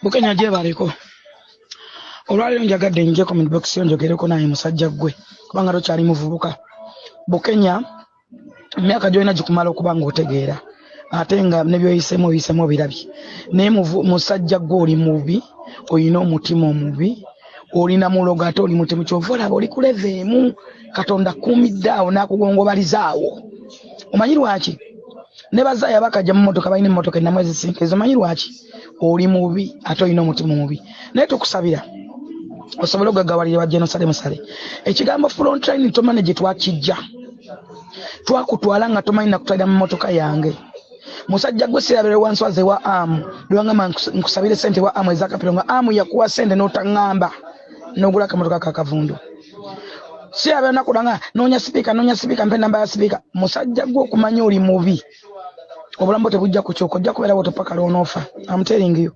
Bukenya gyebaleko. Olwaleero njagadde nje comment box yo njogereko naye musajja ggwe, kubanga tokyali muvubuka. Bukenya, emyaka gyolina gikumala okuba ng'otegeera, ate nga ne byoyiseemu oyiseemu obirabye. Naye musajja ggwe oli mubi, olina omutima omubi, olina mulogo ate oli mutemu. Kyova olaba oli ku level emu, Katonda akkuumidde awo n'akugongobalizaawo. Omanyi lwaki? Ne bazaaya bakajja mu mmotoka, balina emmotoka ennamu ezisinga ezo. Omanyi lwaki? Oli mubi ate olina omutima omubi. Naye tukusabira osobole okugaggawalira wa General Musale. Ekigambo frontline tomanyi gye twakijja, twakutwala nga tomanyi nakutwalira mu mmotoka yange. Musajja gwe sirabire wanswaze wa amu lwangamba nkusabire sente wa amu ezakapiro, nga amu yakuwa sente n'otaŋŋamba n'ogula akamotoka kakavundu. Sirabira nakulanga noonya sipiika, noonya sipiika, mpe namba ya sipiika. Musajja gwe okumanya oli mubi, obulamu bwo tebujja kukyuka, ojja kubeera bwotyo paka lw'onoofa. I'm telling you,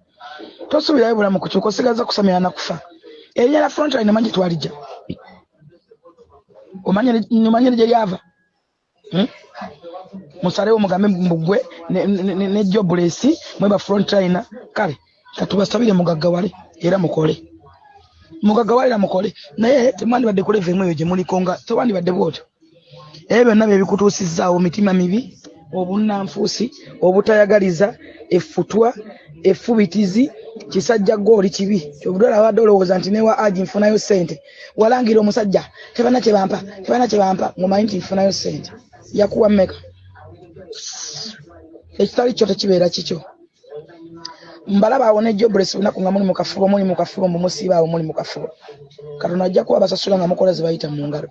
tosuubirayo bulamu kukyuka, osigaza kusamira na kufa. Erinnya lya frontline omanyi gye twalijja? Omanye gye lyava? Hmm? Musalewo mugambe mbugwe ne jobless mwe ba frontliner. Kale katubasabire mugaggawale era mukole, mugaggawale era mukole, naye temwandibadde ku level emu eyo gye muliko, nga tewandibadde bwotyo. Ebyo byonna bye bikutuusizzaawo: mitima mibi, obunnanfuusi, obutayagaliza, effutwa, effubitizi. Kisajja gwe oli kibi. Kyobudwala abadde olowooza nti newa aji nfunayo ssente, walangira omusajja tebalina kye bampa, tebalina kye bampa, ng'omanyi nti nfunayo ssente. Yakuwa mmeka? Ekitali kyo tekibeera kikyo. Mbalaba awo ne jobless lunaku nga muli mu kafubo, muli mu kafubo, mumusiiba awo muli mu kafubo. Katonda ajja kuba basasula nga mukola ze bayita mu ngalo.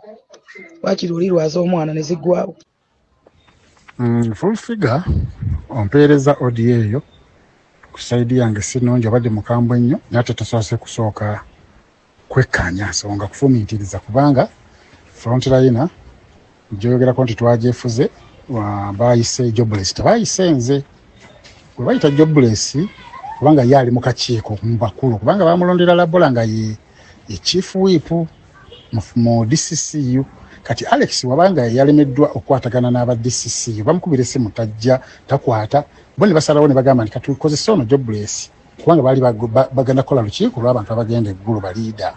Waakiri oli lwaza omwana ne ziggwawo. Full figure ompeereza audio eyo ku side yange si nnungi, obadde mukambwe nnyo, naye ate tosoose kusooka kwekkaanya nsonga kufumiitiriza, kubanga frontliner gyoyogerako nti twagyefuze, bayise jobless, tebayise nze. Bwe bayita jobless kubanga ye ali mu kakiiko mu bakulu, kubanga bamulondera labola nga ye chief whip mu DCCU. Kati Alex wabanga yalemeddwa okukwatagana n'aba DCCU, bamukubira essimu tajja, takwata, bo ne basalawo ne bagamba nti katukozese ono jobless, kubanga baali bagenda kukola lukiiko lw'abantu abagenda eggulu baliida,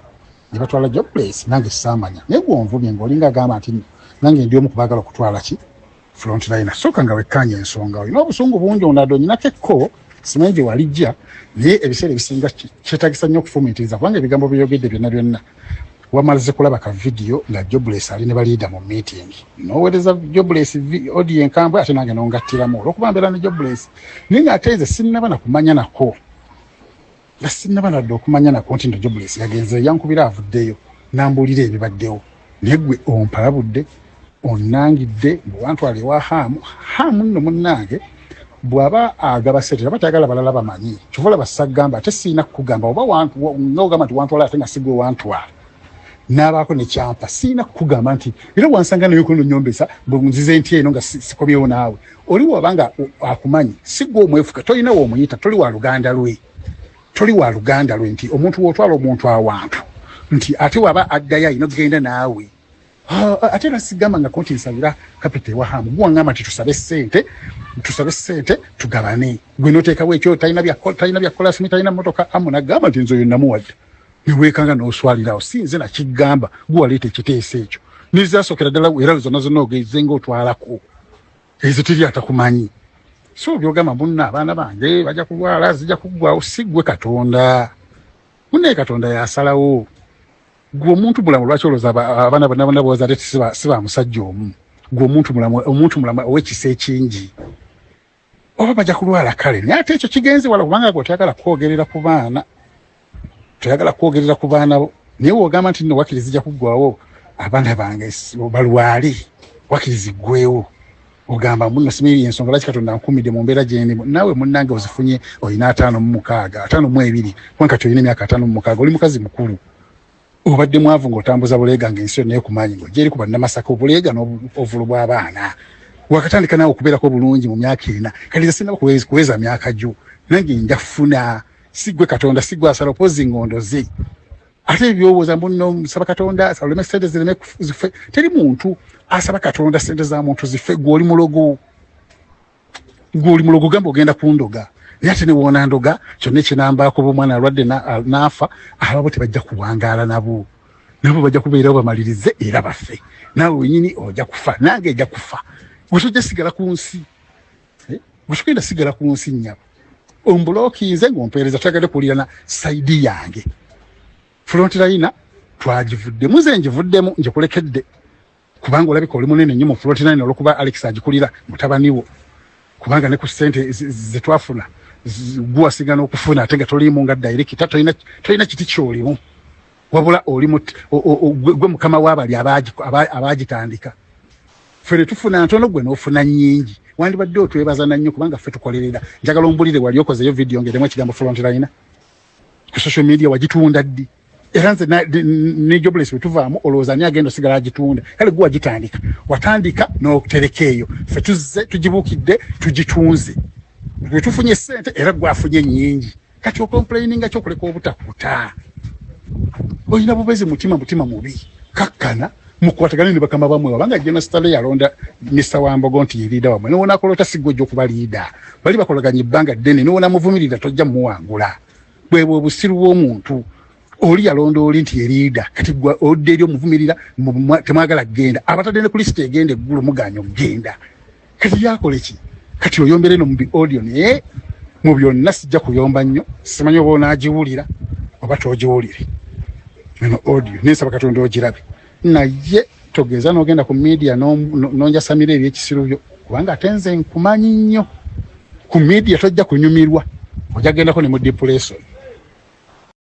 ne batwala jobless. Nange saamanya, naye gwonvumye ng'olinga agamba nti nange ndi omu kubaagala okutwala ki frontliner. Sooka nga wekkaanya ensonga. Olina obusungu bungi, onadde onyinako ekko, simanyi gye walijja, naye ebiseera ebisinga kyetagisa nnyo okufumiitiriza, kubanga ebigambo byeyogedde byonna byonna wamalaze kulaba ka vidiyo nga jobless ali ne baliida mu meeting, noweereza jobless audio enkambwe, ate nange nongattiramu olwokuba mbeera ne jobless, naye ng'ate nze sinnaba na kumanya nako, nga sinnaba nadde okumanya nako nti no jobless yagenze yankubira avuddeyo nambuulira ebibaddewo. Naye gwe ompalabudde, onnangidde bwewantwala ewa Haamu. Haamu nno munnange bw'aba agaba sente aba tayagala balala bamanyi, kyova olaba sagamba, ate siina kukugamba oba nga ogamba nti wantwala ate nga sigwe wantwala n'abaako nekyampa. Siina kukugamba nti era wansanga naye kuno nyombesa nzize nti eno nga sikomyewo naawe. Oli wabanga akumanyi, si gwe omwefuka, tolina woomuyita, toli wa luganda lwe, toli wa luganda lwe, nti omuntu wotwala omuntu awantu nti ate waba addayo alina okugenda naawe. Ate era sigamba nga nti nsabira capital ewa Hamu. Guwaŋŋamba nti tusabe ssente, tusabe ssente tugabane, gwe noteekawo ekyo. Talina byakukola, simi talina mmotoka. Amu nagamba nti nze oyo namuwadde, neweekanga n'oswalirawo. Si nze nakigamba, guwaleeta ekiteeso ekyo nezasookera ddala, era zonna zonna ogeze ngaotwalako ezo, teri atakumanyi. So byogamba munna abaana bange bajja kulwala, zijja kuggwawo, si ggwe Katonda. Munnaye Katonda yasalawo. Gwe omuntu mulamu, lwaki olowooza abaana bonna bonna booza ate si ba musajja omu? Gwe omuntu mulamu, omuntu mulamu ow'ekisa ekingi, oba bajja kulwala kale, naye ate ekyo kigenze wala, kubanga gwe toyagala kwogerera ku baana, toyagala kwogerera ku baana bo. Naye wogamba nti nno wakiri zijja kuggwawo, abaana bange balwale, wakiri ziggwewo, ogamba muno simanyi ensonga lwaki Katonda nkumidde mu mbeera gyendimu. Naawe munnange ozifunye, olina 56, 52, kubanga kati olina emyaka 56, oli mukazi mukulu. Obadde mwavu ng'otambuza buleega ng'ensi yonna ekumanyi, ng'ojja eri ku bannamasaka obuleega n'obuvulo bw'abaana, wakatandika naawe okubeerako bulungi mu myaka 4. Kati nze sinnaba kuweza myaka gyo, nange nja funa. Si ggwe Katonda, si ggwe asala opozi ngondoze. Ate ebyowooza mbuno nsaba Katonda aleme sente zireme zife, teri muntu asaba Katonda sente za muntu zife. Gwe oli mulogo, gwe oli mulogo, gamba ogenda kundoga. Naye ate ne woonandoga kyonna ekinambaako, oba omwana alwadde n'afa, ababo tebajja kuwangaala, nabo nabo bajja kubeerawo bamalirize era baffe. Naawe wenyini ojja kufa, nange ejja kufa. Gwe tojja sigala ku nsi, eh? Gwe togenda sigala ku nsi, nnyabo. Omblockinze ng'ompeereza, toyagadde kuwulira na side yange. Front line twagivuddemu, nze ngivuddemu, njikulekedde kubanga olabika oli munene nnyo mu front line olwokuba Alex agikulira mutabani wo, kubanga ne ku ssente zetwafuna guwasinga n'okufuna, ate nga toliimu nga director, tolina kiti kyolimu, wabula oli gwe mukama w'abali abagitandika. Ffe ne tufuna ntono, gwe n'ofuna nnyingi. Wandibadde otwebaza na nnyo kubanga ffe tukolerera. Njagala ombulire, wali okozeyo video ng'erimu ekigambo front line ku social media? Wagitunda ddi? Era nze ne Jobless bwe tuvaamu, olowooza ani agenda osigala agitunda? Kale gwe wagitandika, watandika n'otereka eyo, ffe tuzze tugibuukidde, tugitunze, bwe tufunye ssente era gwe afunye nnyingi. Kati ocomplaininga kyokuleka obutakuta, olina bubezi, mutima mubi. Kakkana, mukwatagane ne bakama bamwe, wabanga General Stanley yalonda Mr Wambogo nti ye leader wamwe. Niwona akolota sigwe ojja okuba leader, bali bakolaganye ebbanga ddene. Niwona muvumirira, tojja muwangula. Bwebwe obusiru bw'omuntu. Oli yalonda oli nti ye leader, kati gwe odde eri omuvumirira, temwagala kugenda. Abatadde ne ku lisiti egenda eggulu muganya okugenda. Kati yakole ki? Kati oyombera eno mu bi audio, naye mu byonna sijja kuyomba nnyo. Simanyi oba onaagiwulira oba togiwulire eno audio, nensaba Katonda ogirabe, naye togeza n'ogenda ku media n'onjasamira ebyekisiru byo, kubanga ate nze nkumanyi nnyo. Ku media tojja kunyumirwa, ojja gendako ne mu depression.